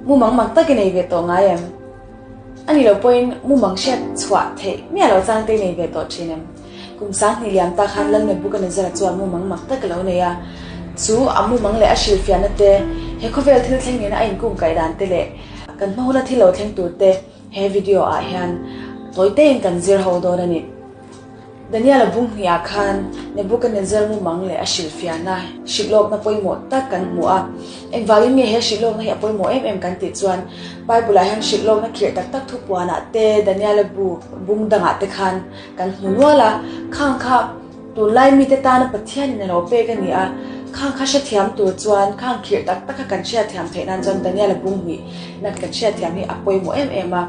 Mumang mak tak i nei ve tawh ngai em? A ni lo pawhin mumang hriat chhuah theih miah lo chang te i nei ve tawh thin em? Kum sanghnih liam ta khan Lal Nebuchadnezzar-a chuan mumang mak tak a lo nei a. Chu a mumang leh a hrilhfiahna te, he khawvel thil thleng nena a inkungkaih dan te leh kan hma huna thil lo thleng tur te he video ah hian tawi tein kan zir ho dawn a ni. Daniel-a bung hnih ah khan Nebuchadnezzar mumang leh a hrilhfiahna hrilhlawkna pawimawh tak kan hmu a. Engvangin nge he hrilhlawkna hi a pawimawh em em kan tih chuan Bible-ah hian hrilhlawkna khirh tak tak thupuanah te, Daniel-a bu bung dangah te khan kan hmu nual a. Khang kha tunlai mite tana Pathianin a lo pek a ni a, khang kha hrethiam tur chuan khang khirh tak taka kan hriatthiam theih nan chuan Daniel-a bung hnihna kan hriatthiam hi a pawimawh em em a.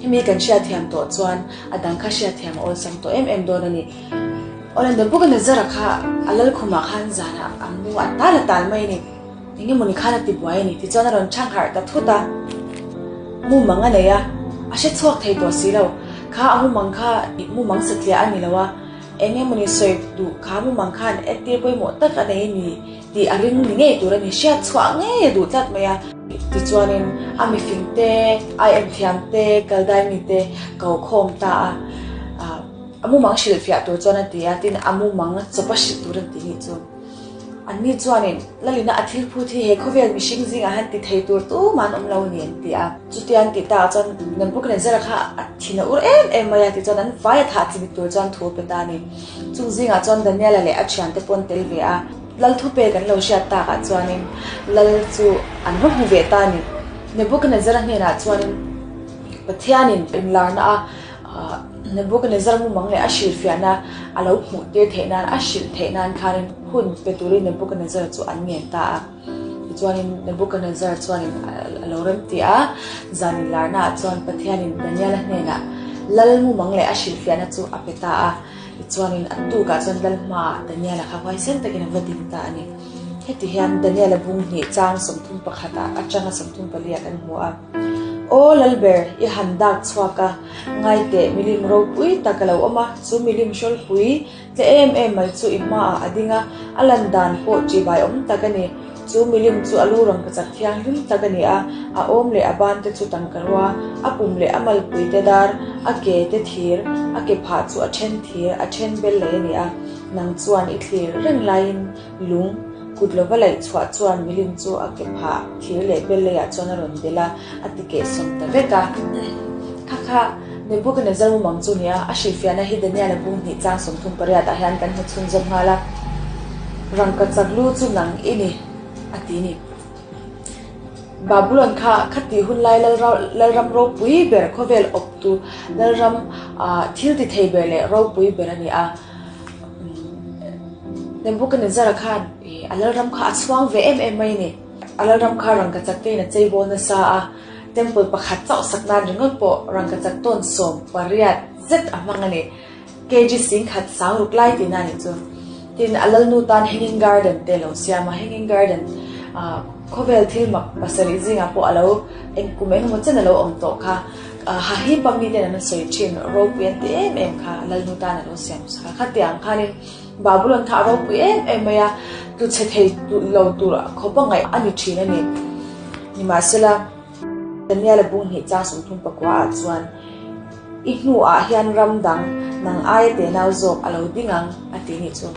Hemi kan hriatthiam tawh chuan A dang kha hriatthiam a awlsam tawh em em dawn a ni. Awle Nebuchadnezzar-a kha a lalkhumah khan zanah a mu a tal a tal mai a ni. Eng emawni khan a ti buai a ni. Tichuan a rawn chhang harh ta thut a, mumang a nei a, a hre chhuak thei tawh si lo. Kha a mumang kha mumang satliah a ni lo a, eng emawni sawi duh kha mumang khan entir pawimawh tak a nei a ni tih a ring ni ngei tur a ni. Hriat chhuah ngei a duh tlat mai a. Tichuanin a mifing te, ai em thiam te, kaldai mi te ko khawm ta a, a mumang hrilhfiah tur chuan a ti a, tin a mumang chawpa hrilh tur an ti nih chu. Anni chuanin Lalina a thil phut hi he khawvel mihring zingah hian ti thei tur tumah an awm lo a ni an ti a. Chutia an tih takah chuan Nebuchadnezzar kha a thin a ur em em mai a, tichuan an vai a thah chimit tur chuan thu a pe ta a ni. Chung zingah chuan Daniela leh a thiante pawh an tel ve a. Lal thupek an lo hriat takah chuanin Lal chu an va hmu ve ta a ni. Nebuchadnezzar-a hnenah chuanin Pathianin inlarna a Nebuchadnezzar mumang leh a hrilhfiahna a lo hmuh tir theih nan, a hrilh theih nan khanin hun pe turin Nebuchadnezzar chu an ngen ta a. Tichuanin Nebuchadnezzar chuanin a lo remti a, zan inlarnaah chuan Pathianin Daniel-a hnenah Lal mumang leh a hrilhfiahna chu a pe ta a. Tichuanin a tukah chuan lal hmaah Daniela kha huaisen takin a va ding ta a ni. Heti hian Daniela bung hnih chang 31 ah atanga 34 ah kan hmu a. Aw Lalber, i han dak chhuak a, ngai teh milim ropui tak a lo awm a, chu milim hrawlpui tle em em mai chu i hmaah a ding a, a lan dan pawh ṭihbai awm tak a ni. Chu milim chu a lu rangkachak thianghlim tak a ni a, a awm leh a ban te chu tangka rua, a pum leh a malpui te dar, a ke te thir, a ke phah chu a then thir, a then bel lei a ni a. Nang chuan i thlir reng laiin lung kut lova laih chhuah chuan milim chu a ke phah thir leh bel leiah chuan a rawn delh a, a ti kehsawm ta vek a. Kha kha Nebuchadnezzar mumang chu nia, a hrilhfiahna hi Daniel-a bung hnih chang 38 ah hian kan hmu chhunzawm nghal a, Rangkachak lu chu nang i ni, a ti ni. Babulon kha khati hun lai Lalram ropui ber, khawvel awptu Lalram thil ti thei ber leh ropui ber a ni a. Nebuchadnezzar-a khan a Lalram kha a chhuang ve em em mai a ni. A Lalram kha rangkachak tein a cheibawl nasa a. Temple pakhat chauh sak nan ringawt pawh rangkachak tawn 18 zet a hmang a ni. KG 10,000 sang ruk lai tihna a nih chu. Tin, a lalnu tan Hanging Garden te a lo siam a, Hanging Garden ah khawvel thil mak pasarih zingah pawh a lo eng kum eng emaw chen a lo awm tawh kha. Hahipa miten an sawi thin ropui an ti em em kha lalnu tan a lo siam sak a. Khatiang khanin Babulon kha a ropui em em mai a, tluchhe thei lo tur khawpa ngaih a ni thin a ni. Nimahsela, Daniel-a bung hnih chang 39 ah chuan, I hnuah hian ram dang nang aia tenau zawk a lo ding ang, a ti nih chu.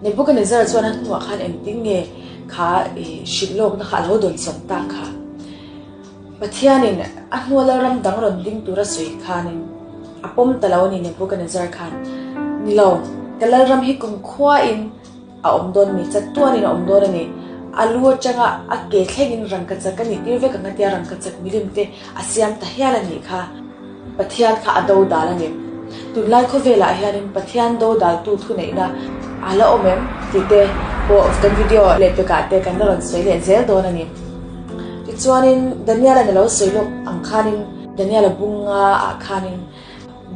Nebuchadnezzar chuan a hnuah khan engtin nge kha hrilh lawkna kha a lo dawnchawm tak kha? Pathianin a hnua lalram dang rawn ding tura sawi khanin a pawm ta lo a ni Nebuchadnezzar khan, Ni lo, ka lalram hi kumkhuain a awm dawn mi, chatuanin a awm dawn a ni. A lu atanga a ke thlengin rangkachak a nih tir vek ang a tia rangkachak milim te a siam ta hial a nih kha. Pathian kha a dodal a ni. Tunlai khawvelah hianin Pathian dodaltu thuneihna a la awm em tih te pawh kan video lehpekah te kan la rawn sawi leh zel dawn a ni. Tichuanin Daniel-a'n a lo sawi lawk ang khanin Daniel-a bunga ah khanin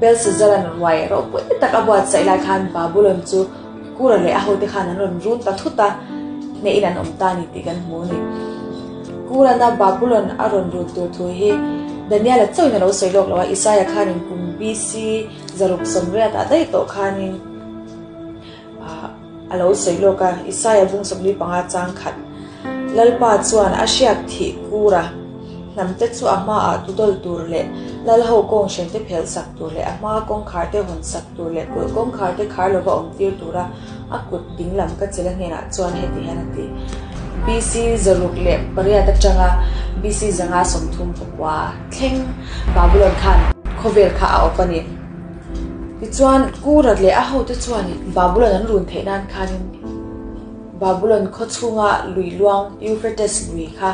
Belshazzar-a'n ruai ropui tak a buatsaih lai khan Babulon chu Kura leh a hote khan an rawn run ta thut a, hnehin an awm ta a ni tih kan hmu a ni. Kurana Babulon a rawn run tur thu hi Daniel-a chauhin a lo sawi lawk lo a, Isaia khanin kum BC 680 ah daih tawh khanin a lo sawi lawk a, Isaia bung 45 chang khat Lalpa chuan a hriak thih Kura. Hnamte chu a hmaah tudawl tur leh lalho kawng hrente phelh sak tur leh a hmaa kawngkharte hawn sak tur leh kulh kawngkharte khar lova awm tir tura a kut dinglam ka chela hnenah chuan heti hian a ti, BC 608 atanga BC 534 thleng Babulon khan khawvel kha a awp a ni. Tichuan, Kura leh a hote chuan Babulon an run theih nan khanin Babulon khaw chhunga lui luang Euphrates lui kha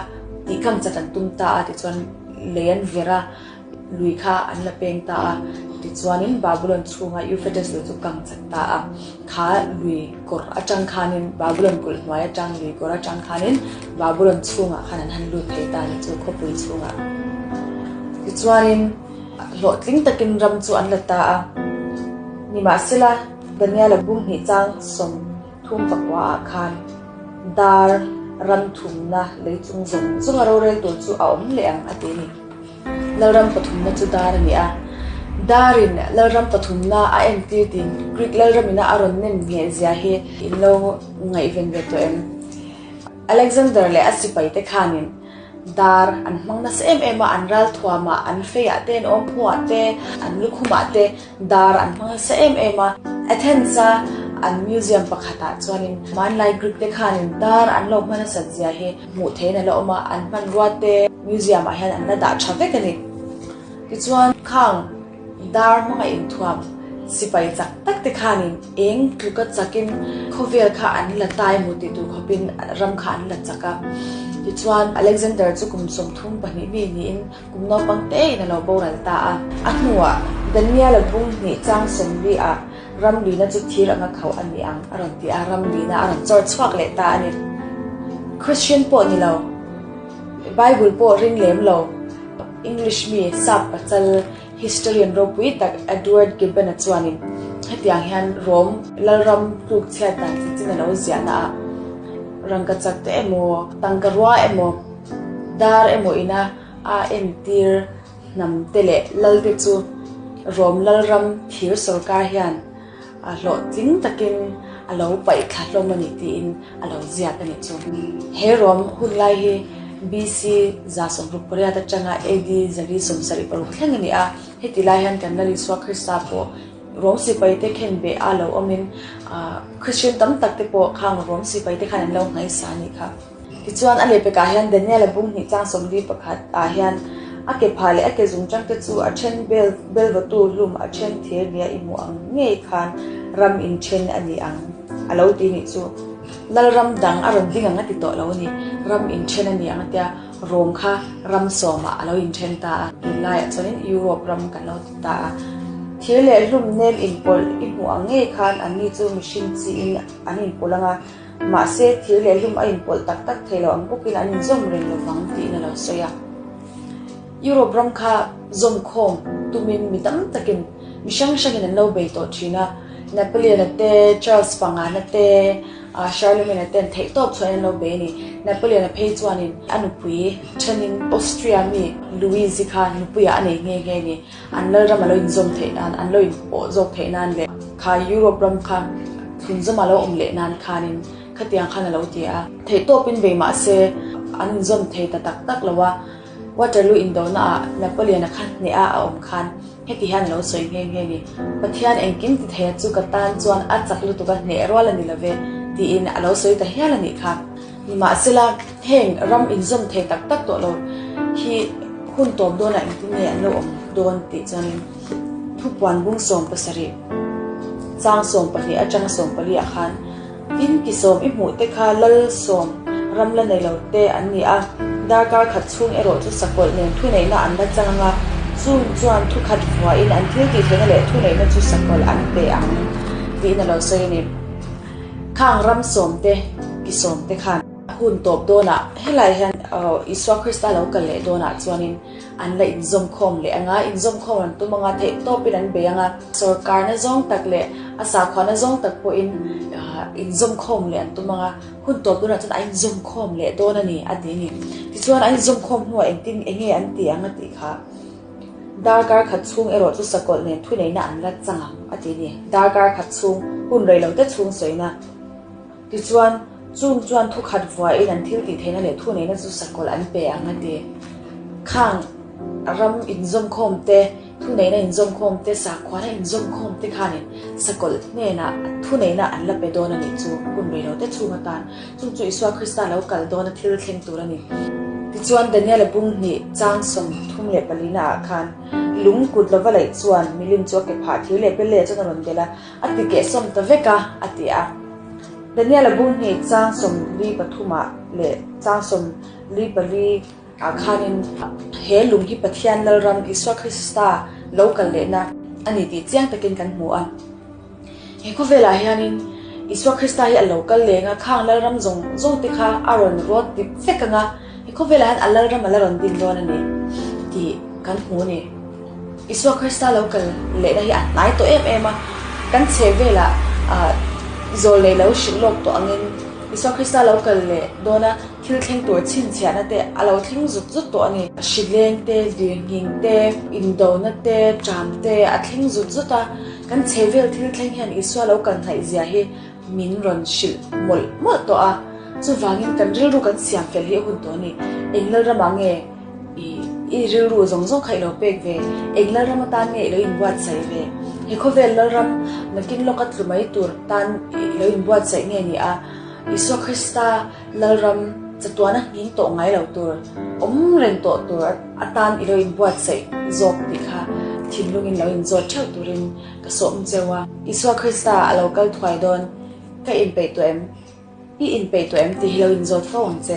tihkam chat an tum ta a, tichuan lei an ver a, lui kha an la peng ta a. Tichuanin Babulon chhunga Euphrates lui chu kang chat ta a, kha lui kawr atang khanin Babulon kulh hnuai atang lui kawr atang khanin Babulon chhungah khan an han lut thei ta a ni chu khawpui chhungah. Tichuanin hlawhtling takin ram chu an la ta a, nimahsela Daniela bung hnih chang 33 ah khan dar ram thumna lei chung zawng zawnga rorel tur chu a awm leh ang a ti a ni. Lalram pathumna chu dar a ni a, darin lalram pathumna a entir tiin Greek lalramina a rawn nem ngheh zia hi in lo ngaihven ve tawh em? Alexander leh a sipaite khanin dar an hmang nasa em em a, an ralthuamah, an feiah te, an awmhmuhah te, an lukhumah te dar an hmang nasa em em a. Athens-a an museum pakhatah chuanin hmanlai Greek te khanin dar an lo hma nasat zia hi hmuh theihin a la awm a, an hmanrua te museum ah hian an la dah tha vek a ni. Tichuan khang dar hmanga inthuam sipai chak tak te khanin eng tluka chakin khawvel kha an la tai mu tih tur khawpin ram kha an la chak a. Tichuan Alexander chu kum 32 mi niin kum naupang te in a lo boral ta a. A hnuah Daniel-a bung hnih chang 40 ah Ram lina chu thir anga khauh a ni ang a rawn ti a, ram lina a rawn chawr chhuak leh ta a ni. Christian pawh ni lo, Bible pawh ring lem lo, English mi sap pachal historian ropui tak Edward Gibbon-a chuanin hetiang hian Rome lalram tluk chhiat dan chanchin a lo ziahna ah rangkachak te emaw, tangka rua emaw, dar emaw ina a entir Hnam te leh lal te chu Rom lalram thir sawrkar hian hlawhtling takin a lo paih thla hlawm a ni tiin a lo ziak a nih chu. He Rom hun lai hi BC 168 atanga AD 476 thleng a ni a, heti lai hian kan Lal Isua Krista pawh Rom sipai te khenbeh a lo awmin Kristian tam tak te pawh khang Rom sipai te khan an lo nghaisa a nih kha. Tichuan, a lehpekah hian Daniel-a bung hnih chang 41 ah hian a ke phah leh a ke zung changte chu a then bel belvawtu hlum a then thir nia i hmuh ang ngei khan ram inthen a ni ang a lo ti nih chu. Lalram dang a rawn ding ang a ti tawh lo a ni, ram inthen a ni ang a tia, Rom kha ram sawmah a lo inthen ta a, tunlaiah chuanin Europe ram kan lo ti ta a. Thir leh hlum nem inpawlh i hmuh ang ngei khan anni chu mihring chiin an inpawlh ang a, Mahse, thir leh hlum a inpawlh tak tak thei lo ang bawkin an inzawm reng lo vang tiin a lo sawi a. Europe ram kha zawm khawm tumin mi tam takin mi hrang hrangin an lo bei tawh thin a. Napoleon-a te, Charles Pangana te, Charlemagne-a ten theihtawp chhuahin an lo bei a ni. Napoleon-a phei chuanin a nupui thenin Austria mi Louise-i kha nupuiah a nei nghe nghe a ni. An lalram a lo inzawm theih nan, an lo inpawh zawk theih nan leh kha Europe ram kha thlunzawm a lo awm leh nan khanin khatiang khan a lo ti a. Theihtawpin bei mah se an inzawm thei ta tak tak lo a, Waterloo indona ah Napoleon-a kha hneh a a awm khan heti hian a lo sawi nghe nghe ni, Pathian engkim ti theia chu ka tan chuan a chak lutuk a hneh rual a ni lo ve, tiin a lo sawi ta hial a nih kha. Nimahsela, heng ram inzawm thei tak tak tawh lo hi hun tawp dawnah engtin nge an lo awm dawn tih chuanin thupuan bung 17 chang 12 atanga 14 ah khan tin ki sawm i hmuh te kha lal sawm ram la nei lo te an ni a, darkar khat chhung erawh chu sakawlh nen thuneihna an la chang anga chung chuan thukhat vuahin an thil tihtheihna leh thuneihna chu sakawlh an pe ang tiin a lo sawi a ni. Khang ram sawm te, ki sawm te khan hun tawp dawnah helai hian Isua Krista lo kal leh dawnah chuanin an la inzawm khawm leh anga, inzawm khawm an tum anga theih tawpin an bei anga, sawrkarna zawng tak leh a sakhuana zawng tak pawhin inzawm khawm leh an tum anga, hun tawp dawnah chuan a inzawm khawm leh dawn a ni a ti a ni. Tichuan a inzawm khawm hnuah engtin enge an ti ang a tih kha. Darkar khat chhung erawh chu sakawlh nen thuneihna an la chang ang, a ti a ni. Darkar khat chhung, hun rei lo te chhung sawina. Tichuan, chung chuan thu khat vuahin an thil tih theihna leh thuneihna chu sakawlh an pe ang, a ti. Khang ram inzawmkhawm te, thuneihna inzawmkhawm te, sakhuana inzawmkhawm te khanin sakawlh hnenah thuneihna an la pe dawn a nih chu hun rei lo te chhung atan. Chung chu Isua Krista lo kal dawna thil thleng tur a ni. Tichuan Daniela bung hnih chang 34 naah khan lung kut lova laih chuan milim chu a ke phah thir leh bel leh chuan a rawn delh a, a ti kehsawm ta vek a, a ti a. Daniela bung hnih chang 43 ah leh chang 44 ah khanin he lung hi Pathian Lalram Isua Krista lo kal lehna a ni tih chiang takin kan hmu a. He khawvelah hianin Isua Krista hi a lo kal leng a, khang Lalram zawng zawng te kha a rawn rawt dip vek ang a, he khawvelah hian a Lalram a la rawn din dawn a ni tih kan hmu a ni. Isua Krista lo kal lehna hi a hnai tawh em em a, kan chhehvelah zawl leh lo hrilh lawk tawh angin Isua Krista lo kal leh dawn a, Thil thleng tur chhinchhiahna te a lo thleng zut zut tawh a ni. Hrileng te, lirnghing te, indona te, ṭam te a thleng zut zut a. Kan chhehvel thil thleng hian Isua lo kal hnaih zia hi min rawn hrilh mawlh mawlh tawh a. Chuvangin kan rilru kan siam fel hi a hun tawh a ni. Eng Lalramah nge i i rilru zawng zawng kha i lo pek ve? Eng Lalram atan nge i lo inbuatsaih ve? He khawvel Lalram nakin lawka tlu mai tur tan i lo inbuatsaih nge ni a? Isua Krista Lalram chatuana nghing tawh ngai lo tur, awm reng tawh tur atan i lo inbuatsaih zawk tih kha thinlungin lo inzawt theuh turin ka sawm cheu a. Isua Krista a lo kal thuai dawn, ka inpeih tawh em? I inpeih tawh em tih hi lo inzawt fo ang che.